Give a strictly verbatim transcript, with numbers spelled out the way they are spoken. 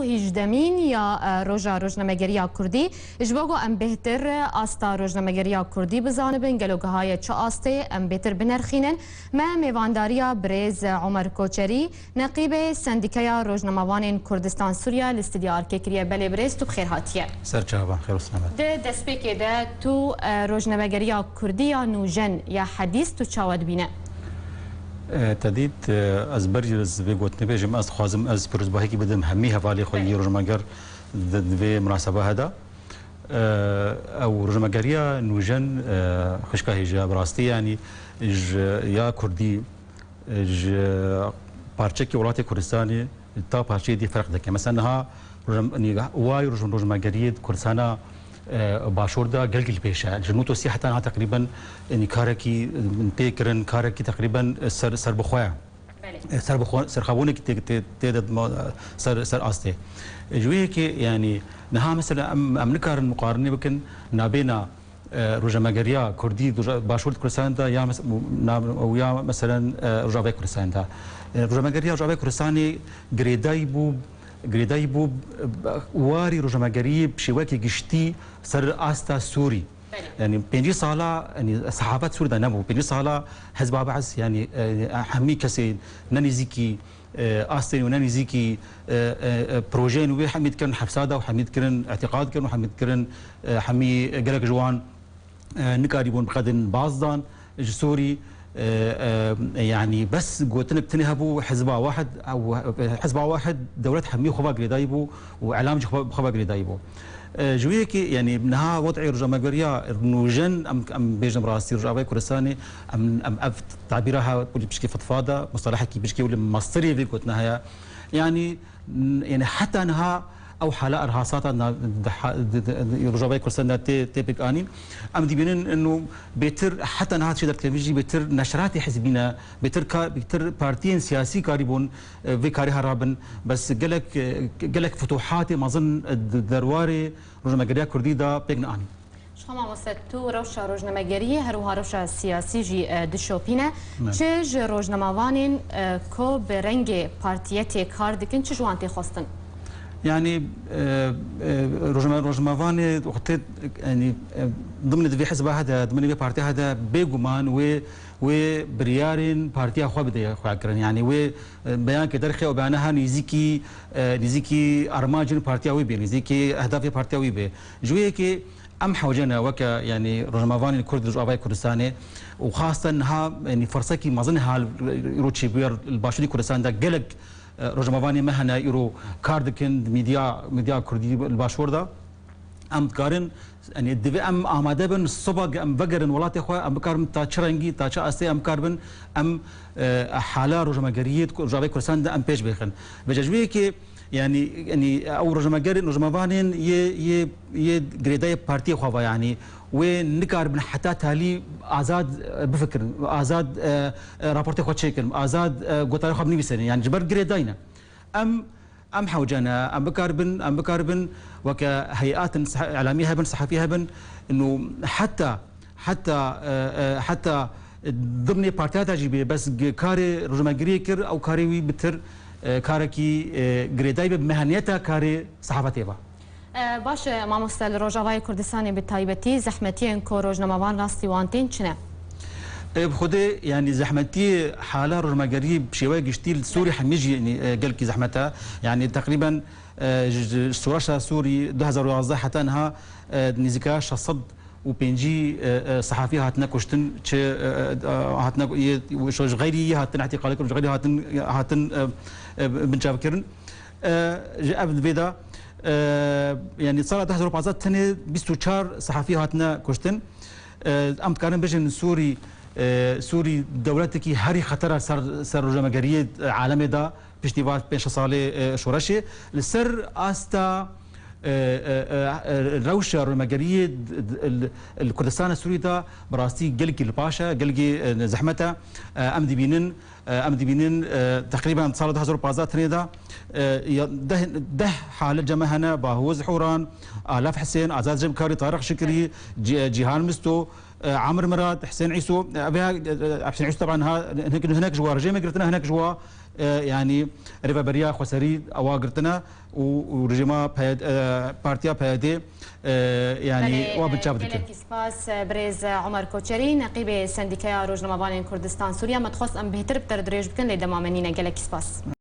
hîjdemîn ya, e, Roja Rojnamegeriya Kurdî. Ji bo ku em bêhtir asta rojnamegeriya Kurdî bizanibin, gelo gihaye çi astê, em bêtir binerxînin. Me mêvandariya birêz Omer Koçerî, neqîbê Sendîkeya Rojnamevanên Kurdistan Sûriye li stûdya Arkê kiriye. Belê birêz, tu bi xêr hatiye. Ser çava, xêr û selamet. Di destpêkê de tu, e, rojnamegeriya Kurdî ya nûjen ya hedîs tu çawa dibîne? E, te dît, e, ez berî ez vê gotinê bêjim, ez dixwazim ez pîrozbahiyekî bidim hemî hevalê xwe yî rojnameger di, di vê minaseba he de. E, ew rojnamegeriya nûjen, e, xişka hêja bi rastî, yanî ji ya Kurdî, e, ji parçekî welatê Kurdistanê ta parçeyê dî ferq dike. Mesela niha rojnam-, yanî way roj-, rojnamegeriyê di Kurdistana, e, Başûr de gelkî li pêş e. Ji nû tosî heta niha teqrîben, yanî karekî, e, tê kirin, karekî teqrîben, e, ser, serbixwe ye. Belê. E, serbixwe-, serxwebûnekî tê, tê, tê de ma-, ser, ser astê. E, ji wê yekê, yanî niha mesela em, em nikarin muqarinê bikin nabêna, e, rojnamegeriya Kurdî di Başûr Kurdistanê de ya mes-, na-, û ya meselen, e, Rojavayê Kurdistanê de. E, rojnamegeriya Rojavayê Kurdistanê girêdayî bû, girêdayî bû, e, warî rojnamegeriyê bi şêwekê giştî ser asta Sûrî. Belê. Yanî pêncî sala, yanî sehafet Sûrî de nebû. Pêncî sala Hizba Be'es, yanî, e, hemî kesê ne nêzîkî, e, astên û ne nêzîkî, e, e, e, projeyên wê hemî dikirin hefsa de û hemî dikirin îtîqad dikirin û hemî dikirin, e, hemî gelek ji wan, e, nikarîbûn biqedin baz dan ji Sûrî. E, e, yanî bes gotinek tenê hebû, Hizba Wahid, ew, e, Hizba Wahid dewlet hemî xwe ve girêdayî bû û îlam jî xwe, xwe ve girêdayî bû. E, ji wê yekê, yanî niha wed'ê rojnamegeriya nûjen, em, em bêjin rastî Rojavayê Kurdistanê, em, em ev tabîra ha pişkî fitfada, mustalehekî pişkî wî li mastirê vê gotina heye. Yanî, n-, yanî heta niha ew hala erhasata na-, di ha-, di, di, di Rojavayê Kurdistanê de tê, tê pêk anîn. Em dibînin ino bêtir heta niha çi derdikevin jî bêtir neşratê hizbî ne, bêtir ka-, bêtir partiyên siyasî karîbûn, e, vê karê ha rabin. Bes gelek, e, gelek futuhatê mezin, e, di derwarê rojnamegeriya Kurdî de pêk neanîn. Ji xwe mamoste, tu rewşa rojnamegeriyê her wiha rewşa siyasî jî, e, dişopîne. Ne. Çi ji rojnamevanên, e, ku bi rengê partiyetê kar dikin, çi ji wan tê xwestin? Yanî, e, e, rojname-, rojnamevanê wextê, yanî, e, dimnê di vê hizba hede, dimnê vê partiya hede, bêguman wê, wê biryarên partiya xwe bide xwekirin. Yanî wê, e, beyanke derxe û beyane ha nêzîkî, e, nêzîkî armancên partiya wî bê, nêzîkî ehdafê partiya wî bê. Ji wê yekê, Em hewce ne weke, yanî, rojnamevanên Kurd li Rojavayê Kurdistanê û xasten niha, yanî, firsekî mezin hal îro çêbûye li Başûrê Kurdistanê de gelek, e, rojnamevanê me hene îro kar dikin di medya, medya Kurdî li Başûr de. Em dikarin, yanî, divê em amade bin, siba em vegerin welatê xwe, em bikaribin ta çi rengî, ta çi astê em bikaribin, em, e, hala rojnamegeriyê di Rojavayê Kurdistanê de em pêş bêxin. Vêca ji wê yekê, Yanî, yanî ew rojnamegerên, rojnamevanên yê, yê, yê girêdayê partiyê xwe ve, yanî wê nikaribin heta talî azad, e, bifikirin, azad, e, e, raportê xwe çêkirin, azad, e, gotarê xwe binivîsînin. Yanî ji ber girêdayî ne. Em, em hewce ne, em bikaribin, em bikaribin weke heyetên seh-, îlamî hebin, sehafî hebin, û heta Heta, e, e, heta dimnê partiya de jî bê, bes g-, karê rojnamegeriyê kir, ew karê wî bitir, e, karekî, e, girêdayî be, meheniyeta karê sehafetê ve. E, baş e, mamoste, li Rojavayê Kurdistanê bi taybetî zehmetiyên ku rojnamevan rastî wan tên çi ne? E, bi xwedê, yanî zehmetiyê hala rojnamegeriyê bi şêweye giştî li Sûrî hemî jî, yanî, e, gelkî zehmet e. Yanî teqrîben, e, ji, ji şoreşa Sûrî du hezar û yazdeh heta niha, e, nêzîka şeş sed û pêncî, e, e, sehafî hatine kuştin, çi, e, e, hatine, yê, ji, ji xeyrî yê hatin îtîqal kirin, ji xeyrî hatin, hatin, e, e, binçavkirin. E, ji ev vê de, e, yanî sala du hezar û pazdeh tenê bîst û çar sehafî hatine kuştin. E, em dikarin bijin Sûrî, e, Sûrî dewletekî herî xetera ser, ser rojnamegeriyê, e, alemê de, Piştî va pênc şeş salê, e, şoreşê, li ser asta, e, e, e, e, rewşa rojnamegeriyê d-, d-, li, li Kurdistana Sûrî de bi rastî gelkî li paş e, gelkî, e, zehmet e. E, em dibînin, e, em dibînin, e, teqrîben sala du hezar û pazdeh tenê de, e, ya deh, deh hale ceme hene, Bahoz Hûran, Alaf Hisên, Azad Cebkarî, Tariq Şikrî, Cî-, Cîhan Misto, e, Amir Mirad, Hisên Îso, e, ev ya, e, e, Hisên Îso, teban, ha, hinek, hinek ji wa rejêmê girtine, hinek ji wa, e, yanî rêveberiya xweserî ewa girtine. û, û rejîma P Y D, e, partiya P Y D, e, yanî Belê, wa binçav dike. Gelekî spas, e, birêz, e, Omer Koçerî, neqîbê Sendîkaya Rojnamevanên Kurdistan Sûriye. Me dixwest em bêhtir bi te re dirêj bikin, lê dema me nîne. Gelekî spas.